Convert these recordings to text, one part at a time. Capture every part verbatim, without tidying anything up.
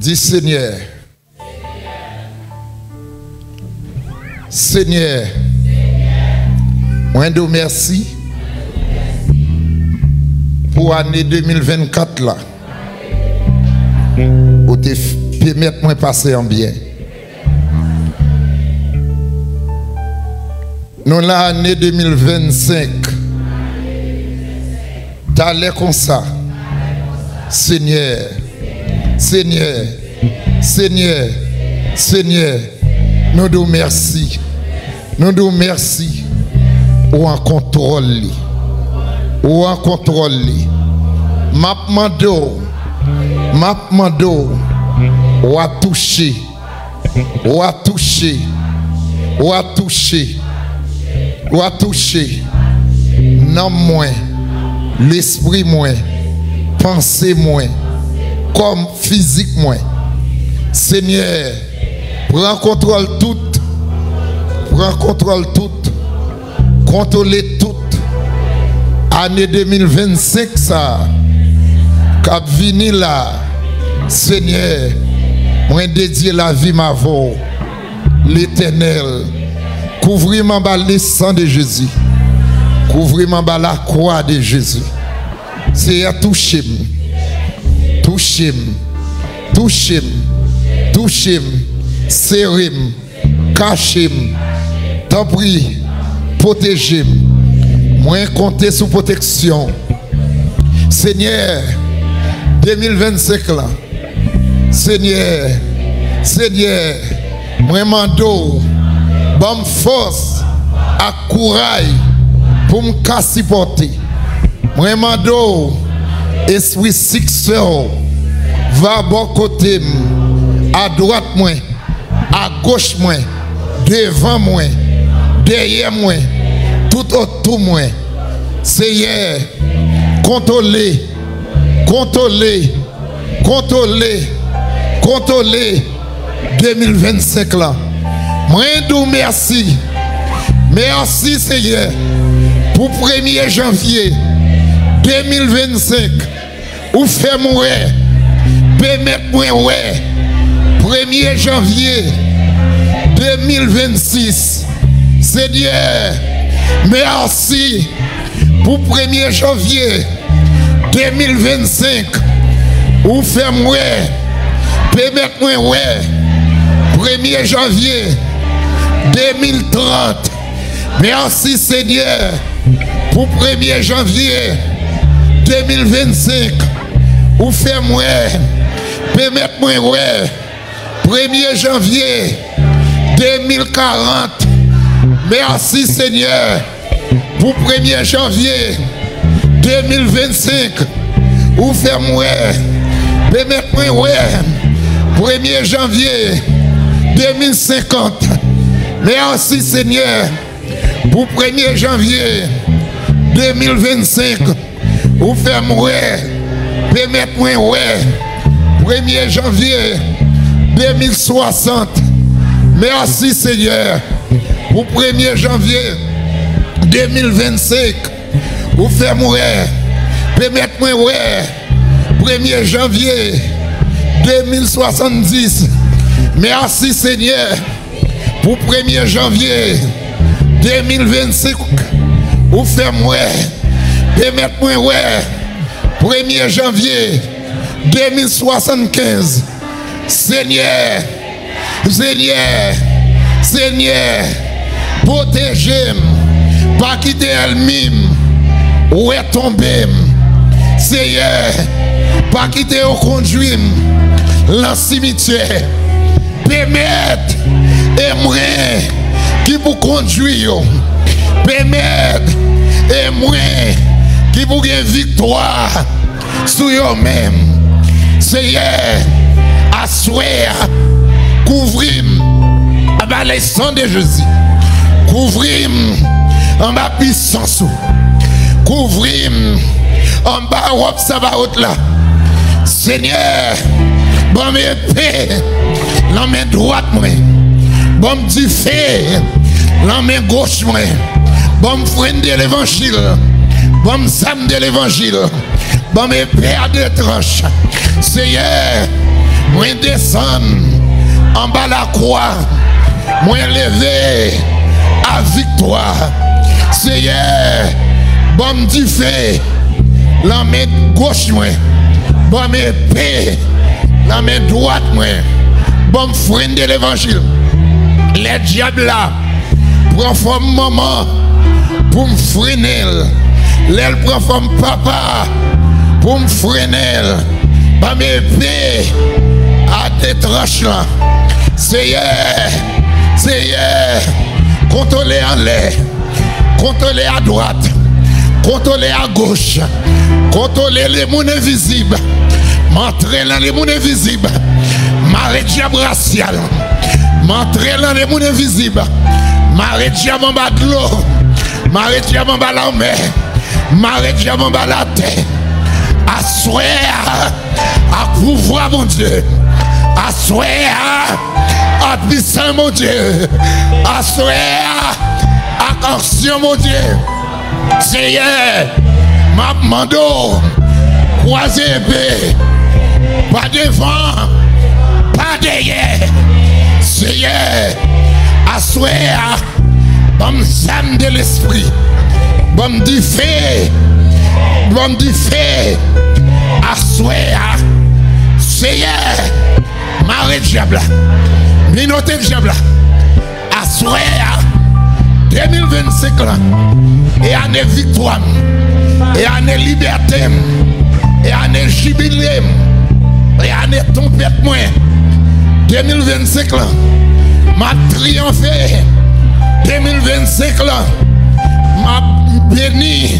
Di, Senyè, Senyè, mwen di w mèsi pou ane de mil vennkat la. Ou te f-, pèmèt mwen pase an byen. Nou nan ane de mil vennsenk. Talè konsa, Senyè, Senyè, Senyè, Senyè, nou di w mèsi. Nou di w mèsi. Ou an kontwòl li. Ou an kontwòl li. M ap mande w, m ap mande w, w a touche. W a touche, w a touche, w a touche nanm mwen, lespri mwen, panse mwen, kò m, fizik mwen. Senyè, pran kontwòl tout, pran kontwòl tout. Kontwole tout ane de mil vennsenk sa a k ap vini la. Senyè, mwen dedye lavi m avè w, Letènèl. Kouvri m anba le sang de Jésus. Kouvri m anba lakwa de Jezi. Senyè, touche m. Touche m. Touche m. Touche m. Sere m. Kache m. Tanpri, pwoteje m. Mwen konte sou pwoteksyon w. Senyè, de mil vennsenk la, Senyè, Senyè, mwen mande w, ban m fòs ak kouray pou m ka sipòte. Mwen mande w, espri siksè w va bò kote m, adwat mwen, agoch mwen, devan mwen, dèyè mwen, toutotou mwen. Senyè, kontwole, kontwole, kontwole, kontwole de mil vennsenk la. Mwen di w mèsi. Mèsi, Senyè, pou premye janvye de mil vennsenk. Ou fè m wè, pèmèt mwen wè premye janvye de mil vennsis. Senyè, mèsi pou premye janvye de mil vennsenk. Ou fè m wè, pèmèt mwen wè premye janvye de mil trant. Mèsi, Senyè, pou premye janvye de mil vennsenk. Ou fè m wè, pèmèt mwen wè premye janvye de mil karant. Mèsi, Senyè, pou premye janvye de mil vennsenk. Ou fè m wè, pèmèt mwen wè premye janvye de mil senkant. Mèsi, Senyè, pou premye janvye de mil vennsenk. Ou fè m wè, pèmèt mwen wè premye janvye de mil swasant. Mèsi, Senyè, pou premye janvye de mil vennsenk. Ou fè m wè, pèmèt mwen wè premye janvye de mil swasanndis. Mèsi, Senyè, pou premye janvye de mil vennsenk. Ou fè m wè, pèmèt mwen wè premye janvye de mil swasannkenz. Senyè, Senyè, Senyè, pwoteje m. Pa kite ènmi m wè tonbe m. Senyè, pa kite yo kondui m lan simityè. Pèmèt e mwen ki pou kondui yo. Pèmèt e mwen ki pou gen viktwa sou yo menm. Senyè, aswè a, kouvri m anba le sang de Jésus. Kouvri m anba pisans ou. Kouvri m anba wòb Sabaot la. Senyè, ban m epe nan men dwat mwen. Ban m dife nan men goch mwen. Ban m frenn de levanjil. Ban m zam de levanjil. Ban m epe a de tranch. Senyè, Mwen desann anba lakwa. Mwen leve a viktwa. Seyè, ban m dife nan men goch mwen. Ban m epe nan men dwat mwen. Ban m frenn de levanjil. Lè dyab la pran fòm manman pou m frennen l. Lè l pran fòm papa pou m frennen l. Ban m epe a de tranch lan. Seyè, Seyè, kontwole anlè, kontwole adwat, kontwole agoch, kontwole lemonn envizib. M antre nan lemonn envizib. Mare dyab rasyal. M antre nan lemonn envizib. Mare dyab anba dlo. Mare dyab anba lanmè. Mare dyab anba latè. Aswè a, ak pouvwa Bondye. Aswè a, ak pisan Bondye. Aswè a, ak onksyon Bondye. Seyè, m ap mande w, kwaze epe, pa devan, pa dèyè. Seyè, aswè a, ban m zam de lespri, ban m dife, ban m dife, aswè a, Seyè, mare dyab la, minote dyab la. Aswè a, de mil vennsenk lan, e ane viktwa m, e ane libète m, e ane jibile m, e ane twonpèt mwen. De mil vennsenk lan, m ap triyonfe. De mil vennsenk lan, m ap beni,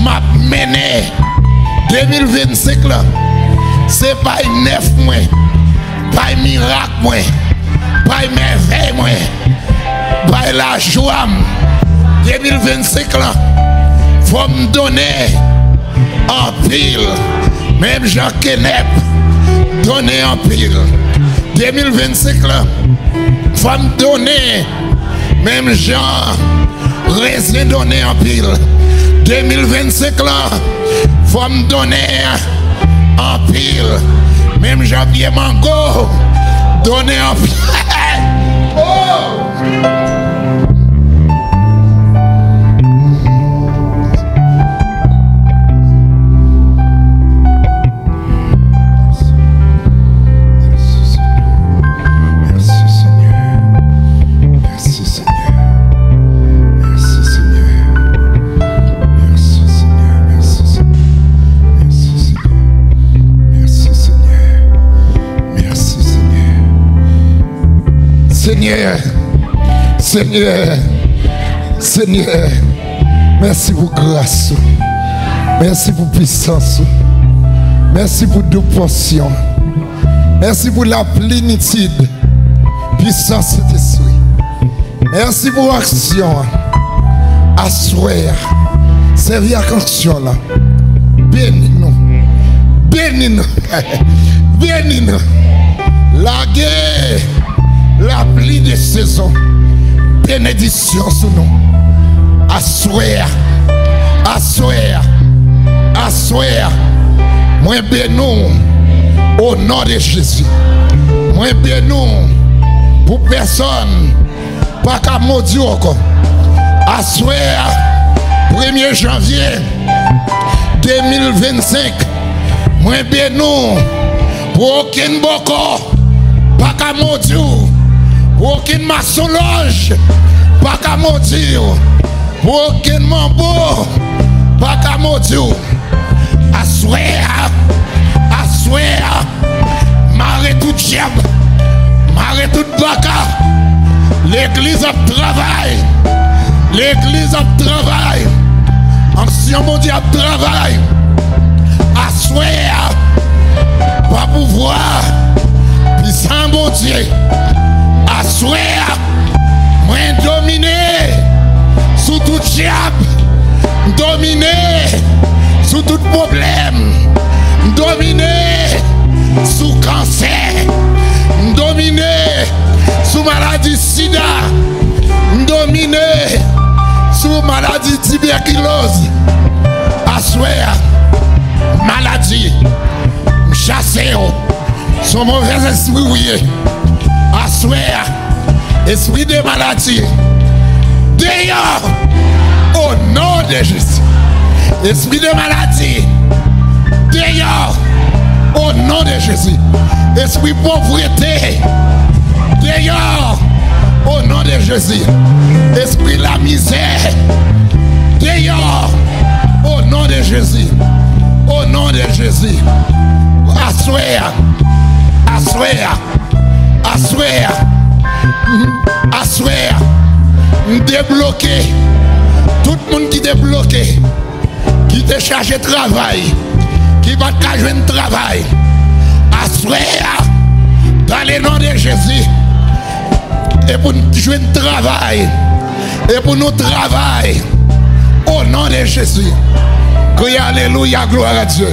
m ap mennen. De mil vennsenk lan, se pay nèf mwen, pay mirak mwen, bay mèvèy mwen, bay lajwa m. De mil vennsenk lan, fò m donnen anpil, menm jan kenèp donnen anpil. De mil vennsenk lan, fò m donnen menm jan rezen donnen anpil. De mil vennsenk lan, fò m donnen anpil. Menm jan pye mango donnen anpil. Oh! Mèsi, Senyè. Mèsi, Senyè. Mèsi, Senyè. Mèsi, Senyè. Mèsi, Senyè. Mèsi, Senyè. Mèsi, Senyè. Mèsi, Senyè. Mèsi, Senyè. Senyè, Senyè, Senyè, mèsi pou gras ou. Mèsi pou pisans ou. Mèsi pou dou pòsyon. Mèsi pou lapli nitid pisans Sentespri. Mèsi pou onksyon an. Aswè a, sèvi ak onksyon lan. Beni nou. Beni nou. Beni nou. Lage lapli de sezon benediksyon sou nou. Aswè a. Aswè a. Aswè a. Mwen beni w o non de Jezi. Mwen beni w pou pèsonn pa ka modi w ankò. Aswè a, premye janvye de mil vennsenk, mwen beni w pou okenn bòkò pa ka modi w, pou okenn masonlòj pa ka modi w, pou okenn manbo pa ka modi w. Aswè a, aswè a, mare tout dyab, mare tout baka. Legliz ap travay, legliz ap travay. Onksyon Bondye ap travay. Aswè a, pa pouvwa pisan Bondye. Aswè a, mwen domine sou tout dyab. M domine sou tout pwoblèm. M domine sou kansè. M domine sou maladi sida. M domine sou maladi tibèkiloz. Aswè a, maladi, m chase w. Yon movèz espri ou ye. Aswè a, espri de maladi, deyò, o non de Jezi. Espri de maladi, deyò, o non de Jezi. Espri povrete, deyò, o non de Jezi. Espri lamizè, deyò, o non de Jezi. O non de Jezi. Aswè a, aswè a, aswè a, aswè a, m debloke tout moun ki te bloke, ki te chache travay, ki pa t ka jwenn travay. Aswè a, dans le nom de Jésus, e pou n jwenn travay, e pou nou travay, o non de Jezi. Kriye alelouya, gloire à Dieu.